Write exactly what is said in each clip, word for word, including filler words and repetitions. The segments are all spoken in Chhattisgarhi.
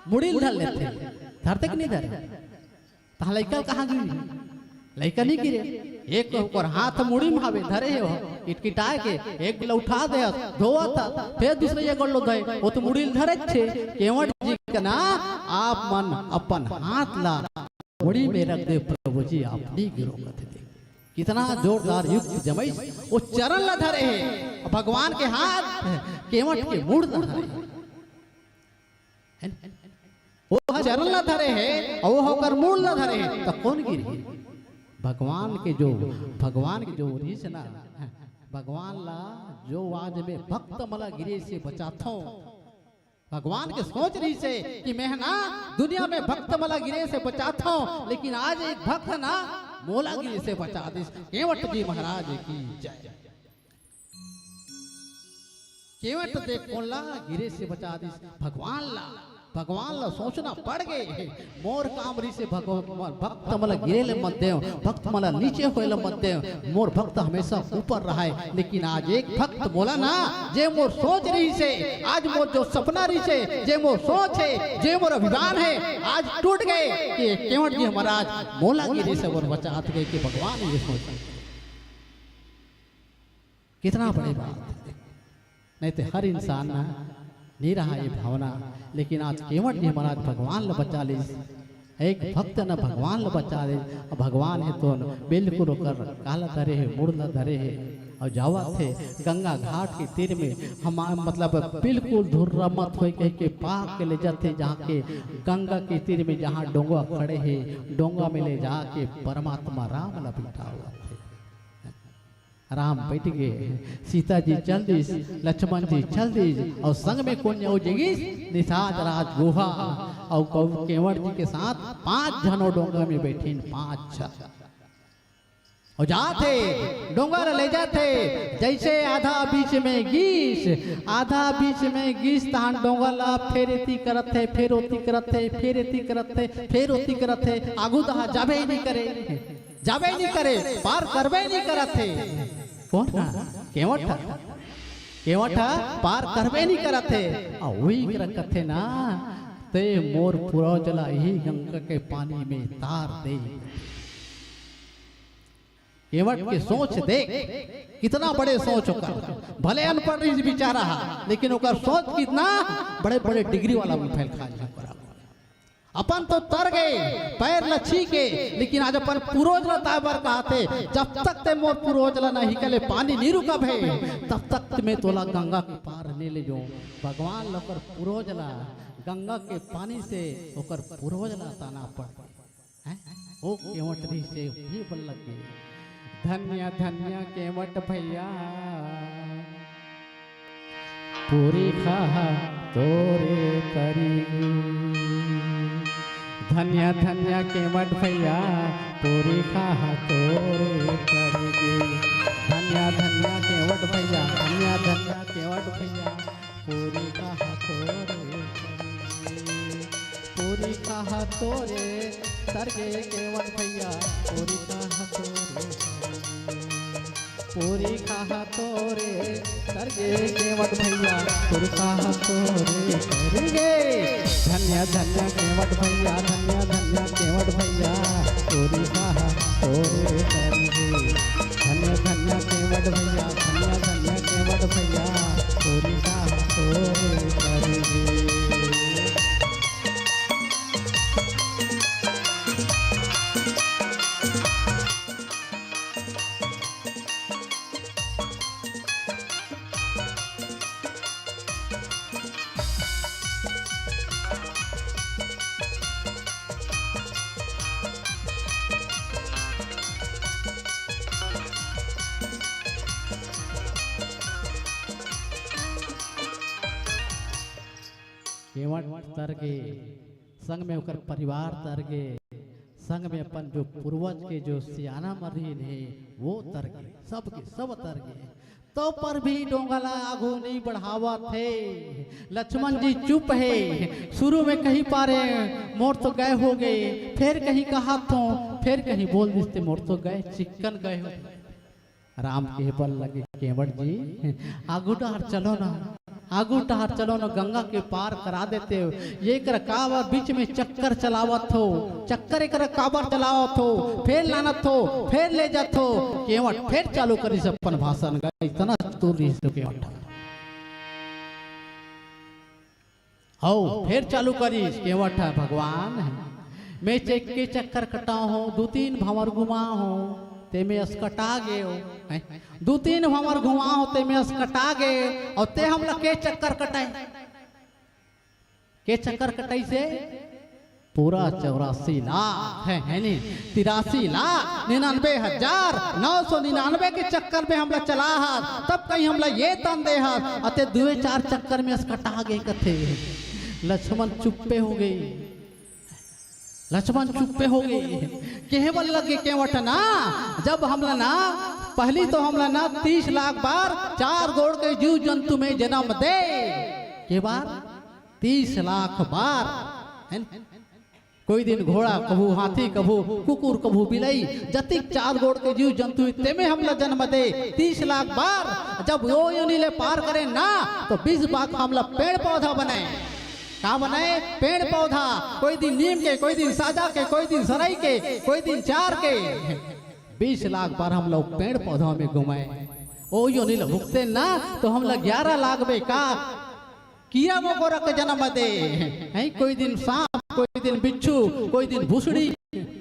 मुड़ी ल धर लेथे, धरथे कि नहीं धरे? तहाँ लइका ल कहाँ गिरी? लइका नहीं गिरे। एक ओकर हाथ मुड़ी में हवे, धरे हे, वो किटकिटाए के, एक ल उठा दे, धोवत हे, फेर दूसरे ये गोड़ ल धोए, वो तो मुड़ी ल धरे छे। केवट जी के ना, आप मन अपन हाथ ला मुड़ी में रख दे, प्रभु जी, आप नहीं गिरो, कथे दे। कितना जोरदार युक्त जमइस, वो चरण ला धरे हे, भगवान के हाथ केवट के मुड़ ला धरे हे। वो ह चरण ला धरे हे, अउ वो ह ओकर मुड़ ला धरे हे, त कोन गिरही? भगवान के जो, भगवान के जो रिहिस ना, भगवान ला जो आज मैं भक्त मन ला गिरे से बचाथों, भगवान के सोच रिहिस हे कि मैं ह ना दुनिया में भक्त मन ला गिरे से बचाथों, लेकिन आज एक भक्त ना मोला गिरे से बचा दिस। केवट जी महाराज की जय। केवट देख कोन ला गिरे से बचा दिस, भगवान ला। भगवान ला सोचना पड़ गे, मोर काम रिहिस हे भगवान, भक्त मन ला गिरे ले मत देव, भक्त मन ला नीचे होए ले मत देव, मोर भक्त हमेशा ऊपर रहय। लेकिन आज एक भक्त मोला ना, जे मोर सोच रिहिस हे, आज मोर जो सपना रिहिस हे, जे मोर सोच हे, जे मोर अभिमान हे, आज टूट गे कि केवट जी महाराज मोला गिरे से मोर बचात गे कि भगवान ये सोच। कितना बड़े बात हे। नहीं तो हर इंसान ना नहीं रहा ये भावना, लेकिन आज केवट जी महाराज भगवान ला बचा लिस। एक भक्त ना भगवान ला बचा लिस। अब भगवान हे तो बिल्कुल ओकर काला धरे हे, मुड़ ला धरे हे, अउ जावत हे गंगा घाट के तीर में। हम मतलब बिल्कुल धुर्रा मत होए कह के पाक के ले जाथे, जहाँ के गंगा के तीर में जहाँ डोंगा खड़े हे, डोंगा में ले जाके परमात्मा राम ला बिठावत हे। राम बइठ गे, सीता जी चल दिस, लक्ष्मण जी चल दिस, अउ संग में कोन अउ गे रिहिस? निषाद राज गुहा अउ केवट जी के साथ पांच झन ओ डोंगा में बइठिन, पांच झन। अउ जाथे, डोंगा ल ले जाथे, जइसे आधा बीच में गिस, आधा बीच में गिस, तहान डोंगा ल फेर एती करत हे, फेर ओती करत हे, फेर एती करत हे, फेर ओती करत हे, आगू तहां जाबे ही नहीं करे। जाबे नहीं करे, पार करबे नहीं करत हे। कोन हा? केवट हा। केवट हा पार करबे नहीं करत हे। अउ उही करा कथे ना, ते मोर पुरोजला इही गंगा के पानी में तार दे। केवट के सोच देख, कितना बड़े सोच ओकर। भले अनपढ़ रहिस बेचारा हा, लेकिन ओकर सोच कितना बड़े-बड़े डिग्री वाला में फैल खा जी ओकर। अपन तो तर गे, पैर ल छी के, लेकिन आज अपन पुरोजला ताय बर कहत हे, जब तक ते मोर पुरोजला नहीं कले पानी नहीं रुकबे, तब तक मैं तोला गंगा के पार नहीं ले जाऊं। भगवान ल ओकर पुरोजला गंगा के पानी से ओकर पुरोजला ताना पड़ गे। हैं? ओ केवट रिहिस हे, ये बल्लक के। धन्य धन्य केवट भैया। पूरी खाहा तोरे तरी। धन्य धन्य केवट भैया, पूरी खाहा तोरे तरी। धन्य धन्य केवट भैया, धन्य धन्य केवट भैया, पूरी खाहा तोरे तरी। पूरी खाहा तोरे तरगे केवट भैया, पूरी खाहा तोरे तरगे। पूरी खाहा तोरे तरगे केवट भैया, पूरी खाहा तोरे तरगे। धन्य धन्य केवट भैया, धन्य धन्य केवट भैया, पूरी खाहा तोरे तरगे। धन्य धन्य केवट भैया, धन्य धन्य केवट भैया, पूरी खाहा तोरे तरगे। केवट तर गे, संग में ओकर परिवार तर गे, संग में अपन जो पूर्वज के जो सियाना मन रहिन हे, वो तर गे, सब के सब तर गे। तो पर भी डोंगा ला आगू नहीं बढ़ावत हे। लक्ष्मण जी चुप हे। शुरू में कहीं पारे, "मोर तो गए हो गए," फिर कहीं कहा तो, फिर कहीं बोल दिस ते, "मोर तो गए, चिक्कन गए हो।" राम कहे बर लगे, "केवट जी, आगू डहर चलो ना।" आगू डहर चलो न, गंगा के पार करा देते हो। ये कर काबर बीच में चक्कर चलावत हो, चक्कर एकर काबर चलावत हो, फेर लानत हो, फेर ले जात हो। केवट फेर चालू करिस अपन भाषण गा, इतना चतुर रहिस तो केवट। हौ, फेर चालू करिस केवट ह, भगवान, मैं चेक के चक्कर कटाओ हो, दू तीन भंवर घुमाओ हो, ते में असकटा गए हो, हैं? दू तीन भंवर घुमाओ हो, ते में असकटा गए, और ते हमला के चक्कर कटाए, के चक्कर कटाइस हे? पूरा चौरासी लाख है, है नी? तिरासी लाख निन्यानवे हजार नौ सौ निन्यानवे के चक्कर में हमला चला हस, तब कहीं हमला ये तन दे हस, अते दुए चार चक्कर में असकटा गए कथे। लक्ष्मण चुप्पे हो गए, लक्ष्मण चुप्पे हो गए। केहे बर लगे केवट ना, जब हमला ना, पहली तो हमला ना तीस लाख बार चार गोड़ के जीव जंतु में जन्म दे, के बार तीस लाख बार, है ना? कोई दिन घोड़ा, कभू हाथी, कभू कुकुर, कभू बिलई, जतिक चार गोड़ के जीव जंतु हे, तेमे हमला जन्म दे तीस लाख बार। जब वो योनि ले पार करे ना, तो बीस लाख हमला पेड़ पौधा बने। का बने? पेड़ पौधा। कोई दिन नीम के, कोई दिन साजा के, कोई दिन सरई के, कोई दिन चार के। बीस लाख बार हमला पेड़ पौधा में घुमाए। ओ योनि ले भुगते ना, तो हमला ग्यारह लाख में का कीरा मकोरा के जन्म दे, हैं? कोई दिन सांप, कोई दिन बिच्छू, कोई दिन भुसड़ी,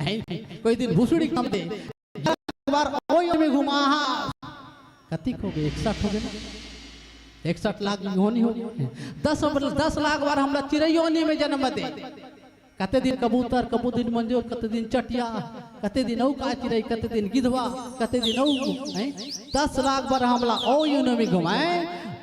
हैं? कोई दिन भुसड़ी के जन्म दे। एक बार ओ योनि में घुमाहस। कतिक हो गए? इकसठ हो गए ना? इकसठ लाख योनि हो गए। दस, दस लाख बार हमला चिरई योनि में जन्म दे। कते दिन कबूतर, कबू दिन मंजोर, कते दिन चटिया, कते दिन अउ का चिरई, कते दिन गिधवा, कते दिन अउ, हैं? दस लाख बार हमला ओ योनि में घुमाए,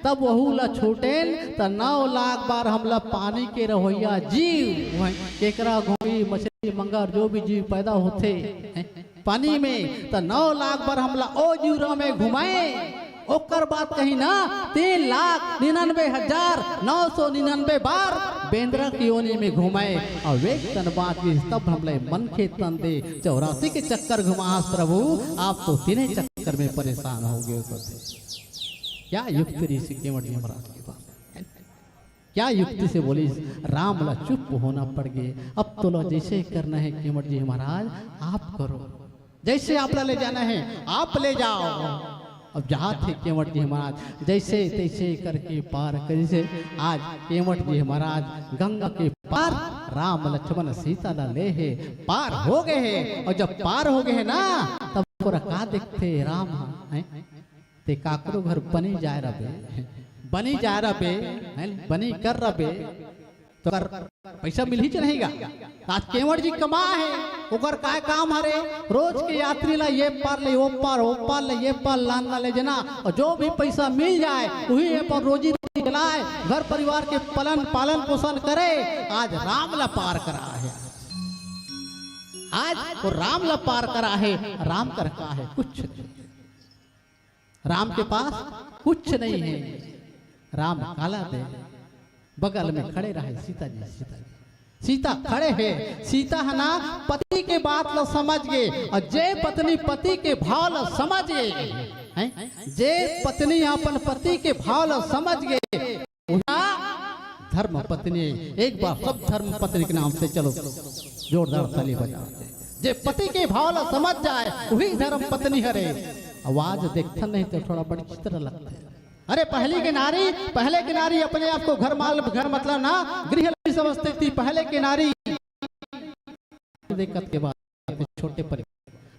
तब वहू ला छूटेन, त नौ लाख बार हमला पानी के रहोइया जीव, हैं? केकरा, घोंघी, मछली, मंगर, जो भी जीव पैदा होथे, हैं? पानी में, त नौ लाख बार हमला ओ जीवरा में घुमाए। ओकर बाद कहीं ना, तीन लाख निन्यानवे हजार नौ सौ निन्यानवे बार बेंदरा के योनि में घुमाए, और एक तन बाँच गिस, तब हमला मनखे तन दे। चौरासी के चक्कर घुमाहस प्रभु, आप तो तीने चक्कर में परेशान हो गए होते। क्या युक्ति रहिस केवट जी महाराज के पास? क्या युक्ति से बोलिस? राम ला चुप होना पड़ गए। अब तोला जैसे करना है केवट जी महाराज, आप करो, जैसे आपला ले जाना है आप ले जाओ। अब जात हे केवट जी महाराज, जैसे तैसे करके पार करिस हे। आज केवट जी महाराज गंगा के पार राम लक्ष्मण सीता ला ले हे, पार हो गए हे। और जब पार हो गए हे ना, तब ओकरा का देखथे राम ह, हैं? ते काकरो घर बनी जाए रबे, बनी जाए रबे, हैं? बनी कर रबे, तो कर पैसा मिलही च नहीं गा। आज केवट जी कमा हे, ओकर काय काम हरे? रोज के यात्री ला ये पार ले ओ पार, ओ पार ले ये पार लान ला ले जना, और जो भी पैसा मिल जाए, वही अपन रोजी रोटी चलाए, घर परिवार के पालन, पालन पोषण करे। आज राम ला पार करा हे, आज वो राम ला पार करा हे। राम कर का हे? कुछ नहीं। राम के पास कुछ नहीं है। राम काला दे, बगल में खड़े रहे सीता जी, सीता जी। सीता खड़े हे, सीता ह ना पति के बात ल समझ गे, और जे पत्नी पति के भाव ल समझ गे, हैं? जे पत्नी अपन पति के भाव ल समझ गे, उही धर्म पत्नी। एक बार सब धर्म पत्नी के नाम से चलो, जोरदार ताली बजाओ। जे पति के भाव ल समझ जाए, वही धर्म पत्नी हरे। आवाज देखथन नहीं तो थोड़ा बड़ चित्र लगथे। अरे, पहली के नारी, पहले के नारी अपने आप को घर माल, घर मतलब ना, गृह लक्ष्मी समझती थी। पहले के नारी, दिक्कत के बाद छोटे पर,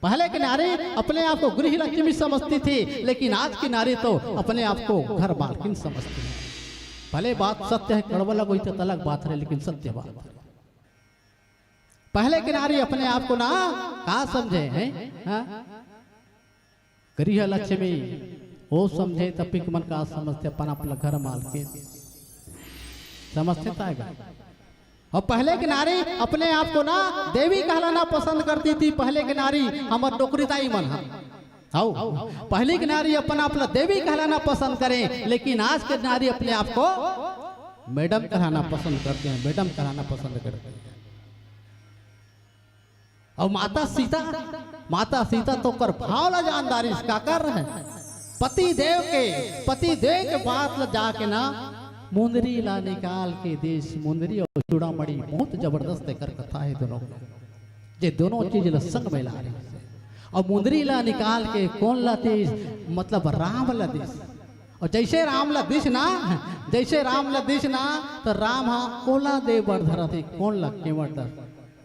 पहले के नारी अपने आप को गृह लक्ष्मी समझती थी, लेकिन आज की नारी तो अपने आप को घर मालकिन समझती है। भले बात सत्य है, कड़वा लगो तो अलग बात है, लेकिन सत्य बात है। पहले के नारी अपने आप को ना का समझे हैं, हाँ? गृह लक्ष्मी वो समझे, त पिक मन का समझते अपन आप ल घर मालकिन समझते ताय गा। और पहले की नारी अपने आप को ना देवी कहलाना पसंद करती थी। पहले की नारी हमर नौकरीदाई मन ह, हौ, पहले की नारी अपन आप ल देवी कहलाना पसंद करे, लेकिन आज के नारी अपने आप को मैडम कहलाना पसंद करते हैं, मैडम कहलाना पसंद करते हैं। और माता सीता, माता सीता तो ओकर भाव ला जान डारिस, काकर है? पति देव के, पति देव के बात ला जाके ना मुंदरी ला निकाल के दिस, मुंदरी अउ चूड़ामणि, बहुत जबरदस्त एकर कथा हे दोनों। जे दोनों चीज ला संग में ला रहिस हे। अउ मुंदरी ला निकाल के कोन ला दिस? मतलब राम ला दिस। अउ जइसे राम ला दिस ना, जइसे राम ला दिस ना, त राम ह ओला दे बर धरत हे, कोन ला? केंवट ला।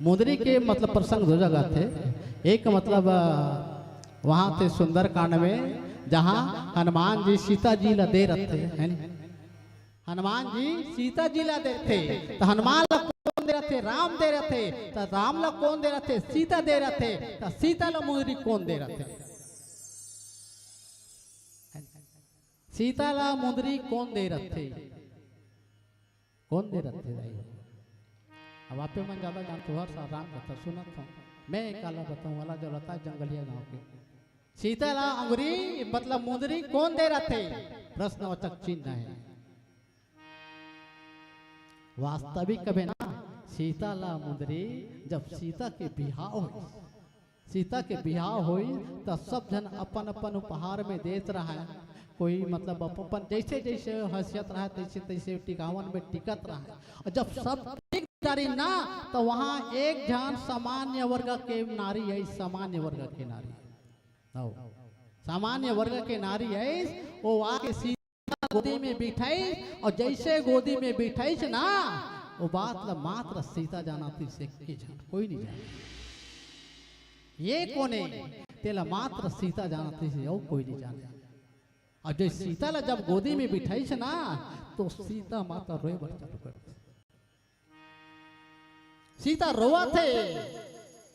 मुंदरी के मतलब प्रसंग दो जगह थे। एक मतलब, अ, वहाँ थे सुंदरकांड में, जहाँ हनुमान जी सीता जी ला दे रथे, है नी? हनुमान जी सीता जी ला देथे, त हनुमान ला कोन दे रथे? राम दे रथे। त राम ला कोन दे रथे? सीता दे रथे। त सीता ला मुंदरी कोन दे रथे? सीता ला मुंदरी कोन दे रथे? कोन दे रथे दाई? अब आपे मन ज्यादा जानत हो, हर साल राम कथा सुनत हो। मैं काला बताऊं वाला जो लता जंगलिया गांव के। सीता ला अंगुरी मतलब मुंदरी कोन दे रथे? प्रश्नवाचक चिन्ह है। वास्तविक कबे ना, सीता ला मुंदरी, जब सीता के बिहाव होइस, सीता के बिहाव होइस, त सब झन अपन अपन उपहार में देत रहय। कोई मतलब अपन अपन जइसे जइसे हैसियत रहय, तइसे तइसे टिकावन में टिकत रहय। अउ जब सब टिक डारिन ना, त वहाँ एक झन सामान्य वर्ग के नारी आइस, सामान्य वर्ग के नारी। हव। सामान्य वर्ग के नारी आइस, ओ आके सीता गोदी में बिठाइस, अउ जइसे गोदी में बिठाइस ना, ओ बात ला मात्र सीता जानत रिहिस, एके झन, कोई नइ जाने। ये कोन ए? तेला मात्र सीता जानत रिहिस, अउ कोई नइ जाने। अउ जब सीता ला जब गोदी में बिठाइस ना, त सीता माता रोए बर चालू कर दिस। सीता रोवत हे,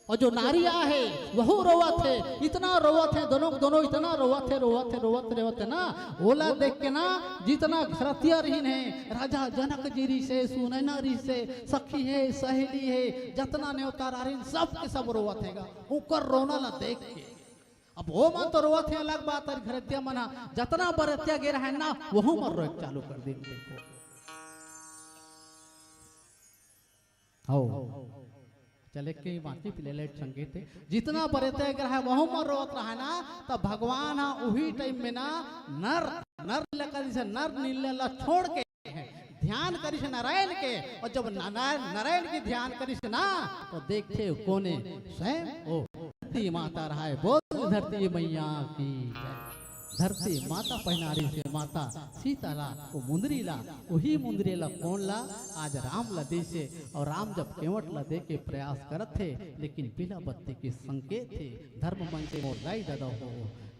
अउ जो नारी आहे, वहू रोवत हे, इतना रोवत हे, दोनों, दोनों इतना रोवत हे, रोवत हे, रोवत, रोवत हे ना, ओला देख के ना, जितना घरतिया रहिन हे, राजा जनक जी रिहिस हे, सुनैना रिहिस हे, सखी हे, सहेली हे, जतना नेवतार आरिन, सब के सब रोवत हे गा, ओकर रोना ला देख के। अब ओ मन तो रोवत हे, अलग बात हे, घरतिया मन ह, जतना बरतिया गे रहय ना, वहू मन रोए चालू कर दिन। देखो। हव। चले के बाकी प्लेलेट संगीत हे। जितना बरतिया गे रहय, वहू मन रोवत रहय ना, त भगवान ह उही टाइम में ना, नर, नर लकड़ी से नर नीले ला छोड़ के ध्यान करिस नारायण के, अउ जब ना-, ना-, नारायण के ध्यान करिस ना, त देखे कोन ए? स्वयं ओ धरती माता रहय। बोल धरती मैया की जय। धरती माता पहिनारिस हे माता सीता ला, ओ मुंदरी ला, उही मुंदरी ला कोन ला? आज राम ला दिस हे, अउ राम जब केंवट ला दे के प्रयास करत हे, लेकिन पीला बत्ती के संकेत हे, धर्म मंच मोर दाई ददा हो,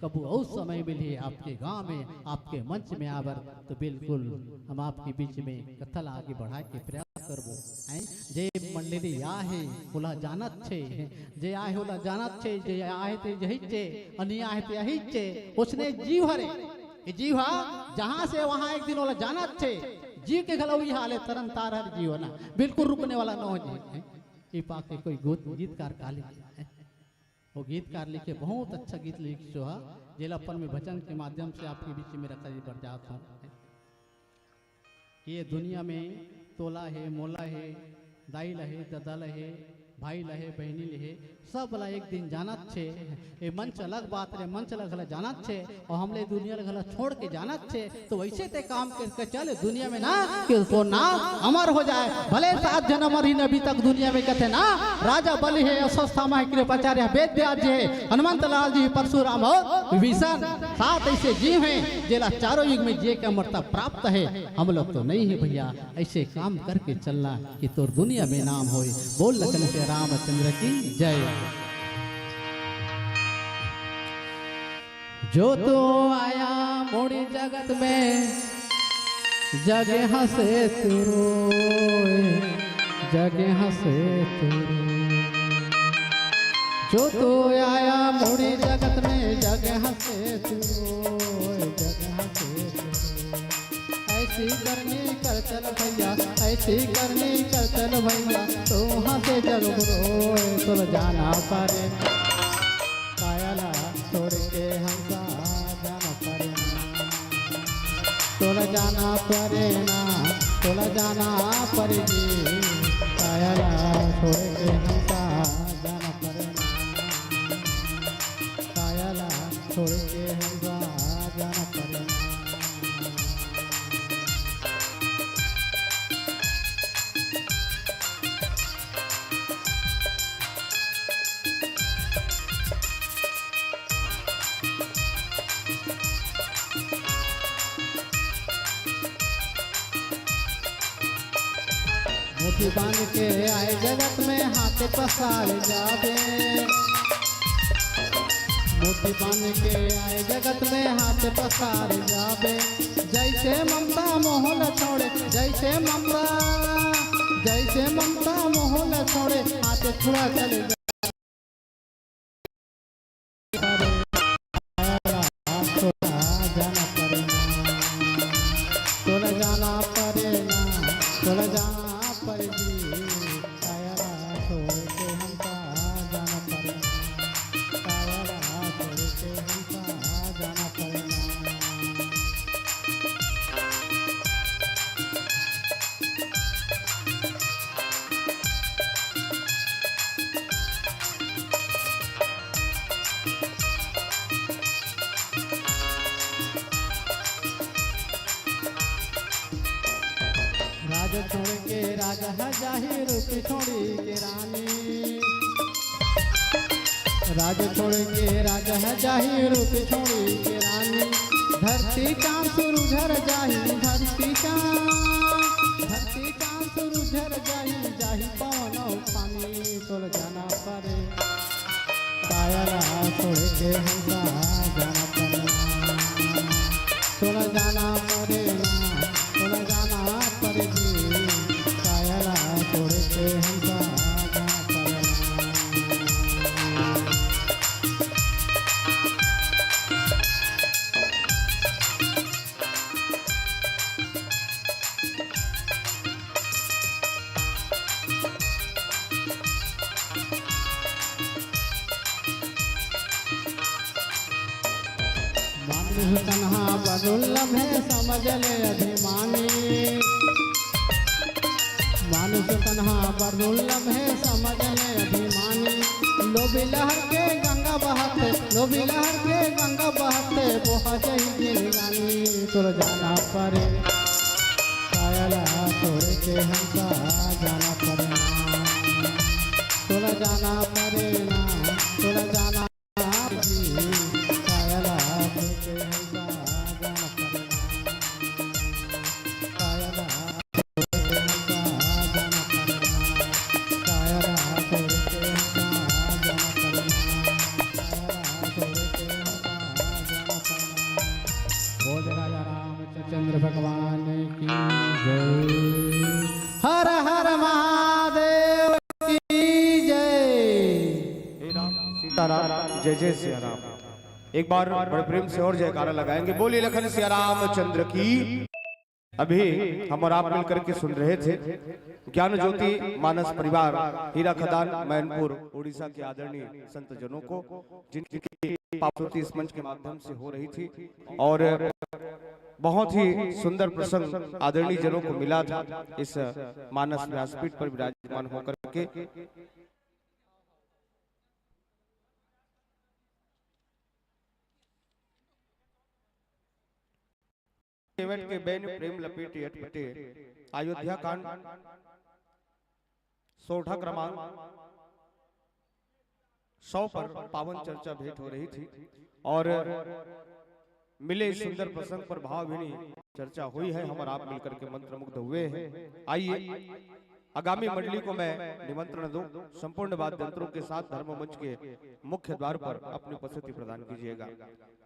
कभू अउ समय मिलही आपके गांव में, आपके मंच में आबर, तो बिल्कुल हम आपके बीच में कथा ला आगे बढ़ाए के प्रयास करबो। हैं? जे मंडली आहे, ओला जानत छे, जे आहे, ओला जानत छे, जे आहे ते यही छे, अउ नी आहे ते यही छे, ओसने जीव हरे। ये जीव हा, जहाँ से वहाँ एक दिन ओला जानत छे, जीव के घलो वही हाल हे, तरन तार हर जीव ना, बिल्कुल रुकने वाला न हो जी। हैं? ई पाके कोई गीत, गीतकार का लिखे, हैं? वो गीतकार लिखे, बहुत अच्छा गीत लिखे जो हा, जेला अपन में भजन के माध्यम से आपके बीच में रखा जी बढ़ जात हूँ। ये दुनिया में तोला हे, मोला हे, दाई ला हे, ददा ला हे, भाई ला हे, बहिनी ला हे, सब ला एक दिन जानत छे। ये मंच अलग बात रे, मंच ला घला जानत छे, अउ हमला दुनिया ला घला छोड़ के जानत छे। तो वैसे ते काम करके चल दुनिया में ना, कि तो नाम अमर हो जाए। भले सात जन्म रहिन अभी तक दुनिया में, कथे ना, राजा बलि हे, अश्वत्थामा हे, कृपाचार्य हे, वेद व्यास जी हे, हनुमंत लाल जी हे, परशुराम अउ विभीषण, सात ऐसे जीव हे, जेला चारों युग में जिए के अमरता प्राप्त हे। हम लोग तो नहीं हे भैया, ऐसे काम करके चलना कि तोर दुनिया में नाम होए। बोल लखन से रामचंद्र की जय। जो तो आया मोड़ी जगत में, जग हंसे तू रोए, जग हंसे तू रोए। जो तो आया मोड़ी जगत में, जग हंसे तू रोए, जग हंसे तू रोए। ऐसी करनी कर चल भैया, ऐसी करनी कर चल भैया, तू हंसे जग रोए, तोला जाना परे। काया ला छोड़ के हमका जाना परे ना। तोला जाना परे ना, तोला जाना परे जी। काया ला छोड़ के हमका जाना परे ना। काया ला छोड़ के हमका जाना परे ना। मुट्ठी बांध के आए जगत में हाथ पसार जाबे। मुट्ठी बांध के आए जगत में हाथ पसार जाबे। जैसे ममता मोह ल छोड़े, जैसे ममता, जैसे ममता मोह ल छोड़े, हाथ छुड़ा चले जा। तोला जाना परे ना, तोला जाना परे ना, तोला जाना परे जी। काया ला छोड़ के हमका जाना परे ना, काया ला छोड़ के हमका जाना परे ना। राज छोड़ के राजा ह जाही, रूप छोड़ी के रानी। राज छोड़ के राजा ह जाही, रूप छोड़ी के रानी। धरती चांद सूरज हर जाही, धरती चांद, धरती चांद सूरज हर जाही, जाही पवन अउ पानी। तोला जाना परे, काया ला छोड़ के हमका जाना परे। तोला जाना परे ना, तोला जाना परे जी, काया ला छोड़ के हमका जाना परे ना। मानुष तन्हा बर दुर्लभ हे, समझ ले अभिमानी। मानुष तन्हा बर दुर्लभ हे, समझ ले अभिमानी। लोभी लहर के गंगा बहत हे, लोभी लहर के गंगा बहत हे, बोहा जही जिंदगानी। तोला जाना परे, काया ला छोड़ के हमका जाना परे ना। तोला जाना परे ना, तोला जाना परे जी, काया ला छोड़ के हमका जाना परे ना। काया ला छोड़ के हमका जाना परे ना। काया ला छोड़ के हमका जाना परे ना। काया ला छोड़ के हमका जाना परे ना। बोल राजा रामचंद्र भगवान की जय। हर हर महादेव की जय। हे राम, सीताराम, जय जय सिया राम। एक बार बड़े प्रेम से और जयकारा लगाएंगे, बोलिए लखन सिया रामचंद्र की। अभी हम और आप मिलकर के सुन रहे थे ज्ञान ज्योति मानस परिवार हीरा खदान मैनपुर उड़ीसा के आदरणीय संत जनों को, जिनकी पावती इस मंच के माध्यम से हो रही थी और बहुत ही सुंदर प्रसंग आदरणीय जनों को मिला था इस मानस व्यासपीठ पर विराजमान होकर के। केवट के बैन प्रेम लपेटे अटपटे, अयोध्या कांड सोरठा क्रमांक सौ पर पावन चर्चा भेंट हो रही थी और मिले इस सुंदर प्रसंग पर भावभीनी चर्चा हुई है। हम और आप मिलकर के मंत्रमुग्ध हुए हैं। आइए, आगामी मंडली को मैं निमंत्रण दूं, संपूर्ण वाद्य यंत्रों के साथ धर्म मंच के मुख्य द्वार पर अपनी उपस्थिति प्रदान कीजिएगा।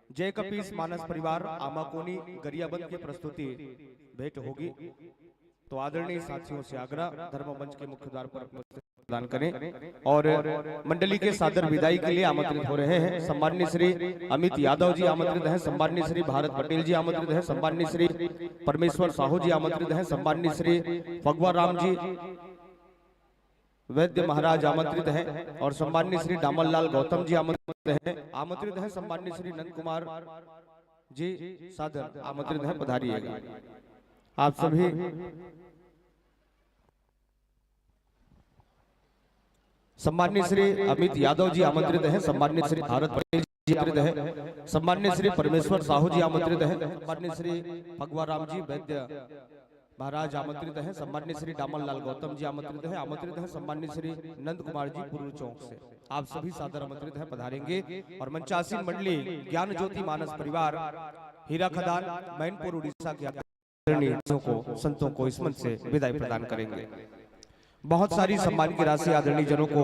जय कपीस मानस परिवार आमाकोनी गरियाबंद की प्रस्तुति भेंट होगी। तो आदरणीय साथियों से आग्रह, धर्म मंच के मुख्य द्वार पर प्रदान करें और मंडली के सादर विदाई के लिए आमंत्रित हो रहे हैं। सम्माननीय श्री अमित यादव जी आमंत्रित हैं, सम्माननीय श्री भारत पटेल जी आमंत्रित हैं, सम्माननीय श्री परमेश्वर साहू जी आमंत्रित हैं, सम्माननीय श्री फगवा राम जी वैद्य महाराज आमंत्रित हैं और सम्माननीय श्री डामल लाल गौतम जी आमंत्रित हैं, आमंत्रित हैं सम्माननीय श्री नंद कुमार जी सादर आमंत्रित हैं, पधारिएगा। आप सभी सम्माननीय श्री अमित यादव जी आमंत्रित हैं, सम्माननीय श्री भारत पटेल जी आमंत्रित हैं, सम्माननीय श्री परमेश्वर साहू जी आमंत्रित हैं, सम्माननीय श्री फगवा राम जी वैद्य महाराज आमंत्रित हैं, सम्माननीय श्री डामन लाल गौतम जी आमंत्रित हैं, आमंत्रित हैं सम्माननीय श्री नंद कुमार जी पूर्व चौक से। आप सभी सादर आमंत्रित हैं, पधारेंगे और मंचासीन मंडली ज्ञान ज्योति मानस परिवार हीरा खदान मैनपुर उड़ीसा के आदरणीय को संतों को इस मंच से विदाई प्रदान करेंगे। बहुत सारी सम्मान की राशि आदरणीय जनों को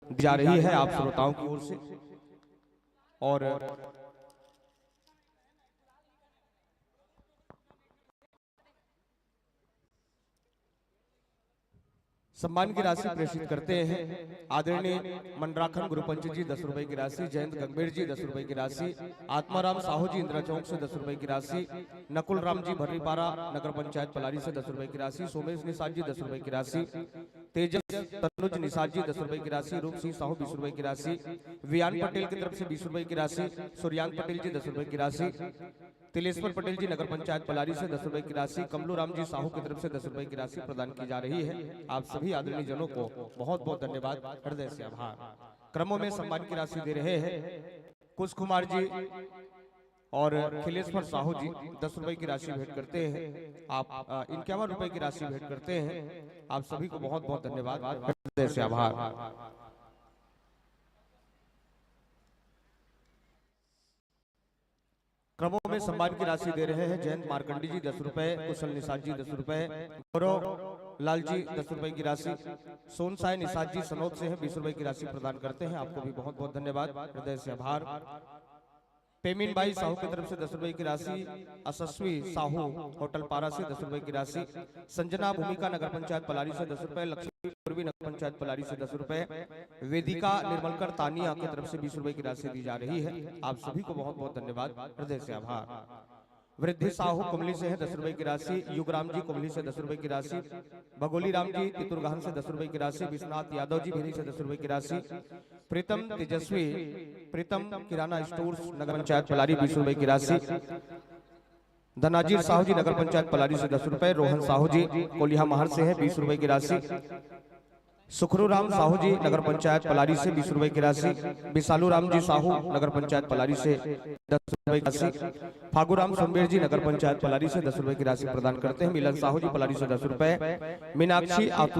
दी जा रही है आप श्रोताओं की ओर से। और सम्मान की राशि प्रेषित करते हैं आदरणीय मंडराखन गुरुपंच जी, दस रुपए की राशि, जयंत गंगबेर जी, दस रुपए की राशि, आत्माराम साहू जी, इंदिरा चौक से, दस रुपए की राशि, नकुल राम जी, भर्रीपारा नगर पंचायत पलारी से, दस रुपए की राशि, सोमेश निषाद जी, दस रुपए की राशि, तेजस तनुज निषाद जी, दस रुपए की राशि, रूप सिंह साहू, बीस रुपए की राशि, वियान पटेल की तरफ से बीस रुपए की राशि, सूर्यांक पटेल जी, दस रुपए की राशि, तिलेश्वर पटेल जी, नगर पंचायत पलारी से, दस रुपए की राशि, कमलू राम जी साहू की तरफ से दस रुपए की राशि प्रदान की जा रही है। आप सभी आदरणीय जनों को बहुत बहुत धन्यवाद, हृदय से आभार। क्रमों में सम्मान की राशि दे रहे हैं कुश कुमार जी और खिलेश्वर साहू जी, दस रुपए की राशि भेंट करते हैं आप, अ, इक्यावन रुपए की राशि भेंट करते हैं। आप सभी को बहुत बहुत धन्यवाद, हृदय से आभार। क्रमों में सम्मान की राशि दे रहे हैं जयंत मार्कंडी जी, दस रुपए, कुशल निषाद जी, दस रुपए, गौरव लाल जी, दस रुपए की राशि, सोनसाय निषाद जी सनौत से हैं, बीस रुपए की राशि प्रदान करते हैं। आपको भी बहुत बहुत धन्यवाद, हृदय से आभार। पेमिन बाई साहू की तरफ से दस रुपए की राशि, असस्वी साहू होटल पारा से दस रुपए की राशि, संजना भूमिका नगर पंचायत पलारी से दस रुपए, लक्ष्मी पूर्वी नगर पंचायत पलारी से दस रुपए, वेदिका निर्मलकर तानिया की तरफ से बीस रुपए की राशि दी जा रही है। आप सभी को बहुत बहुत धन्यवाद, हृदय से आभार। वृद्धि साहू कुमली से है, दस रुपए की राशि, युगराम जी कुमली से दस रुपए की राशि, बगोली राम जी तितुरगहन से दस रुपए की राशि, विश्वनाथ यादव जी भिरी से दस रुपए की राशि, प्रीतम तेजस्वी, प्रीतम किराना स्टोर्स नगर पंचायत पलारी, बीस रुपए की राशि, धनाजीर साहू जी नगर पंचायत पलारी से दस रुपए, रोहन साहू जी कोलिहा महर से हैं, बीस रुपए की राशि, सुखरू राम साहू जी नगर पंचायत पलारी से बीस रुपए की राशि, विशालू राम जी साहू नगर पंचायत पलारी से दस रुपए की राशि, फागू राम सोमबेर जी नगर पंचायत पलारी से दस रुपए की राशि प्रदान करते हैं, मिलन साहू जी पलारी से दस रुपए, मीनाक्षी आतु